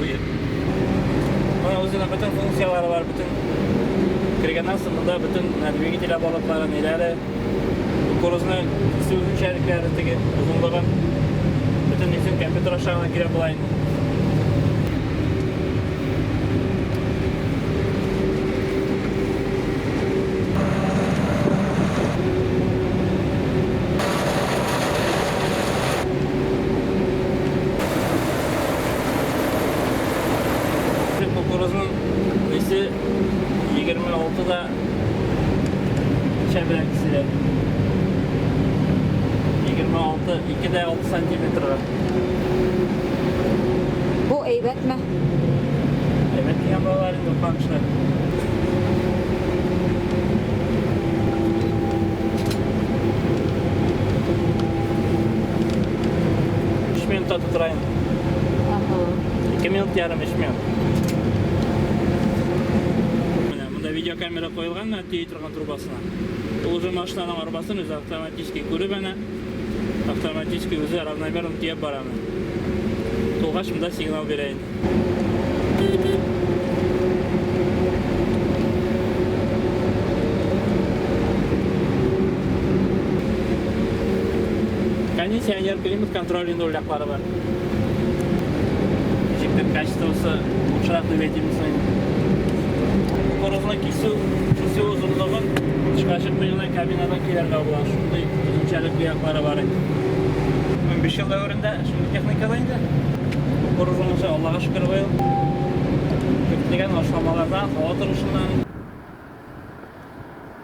буе. Моның үзенең бөтен функцияләре бар, бөтен кергәннән соң монда бөтен двигатель аппаратлары, ниләре, кукурузны кисү үзенчәлекләре теге озынлыгын бөтен нисен компьютер аша гына кирәк була инде. Кукурузның исе 26 да шәбрәк киселә. 26, 2,6 сантиметрга. Бу әйбәтме? Әйбәт дигән балалар инде укыган кешеләр. Өч минутта тутыра инде. Ага. 2 минут ярым, 3 минут. Менә монда видеокамера куелган, менә төйи торган трубасына. Ул уже машинаның арбасын үзе автоматически күреп әнә, автоматически үзе равномерно төяп бара менә. Тулгач монда сигнал бирә инде. Кондиционер, климат-контроль инде ул яклары бар. Ничектер качествосы лучшерак дип әйтим соң. Кукурузны кисү, кисү озынлыгын тышка чыкмый гына кабинадан килергә була. Шундый үзенчәлекле яклары бар инде. 15 ел дәверендә шундый техникада инде. Кукурузның үзе Аллага шөкер быел. Көтелгән ашламалардан, һава торышыннан.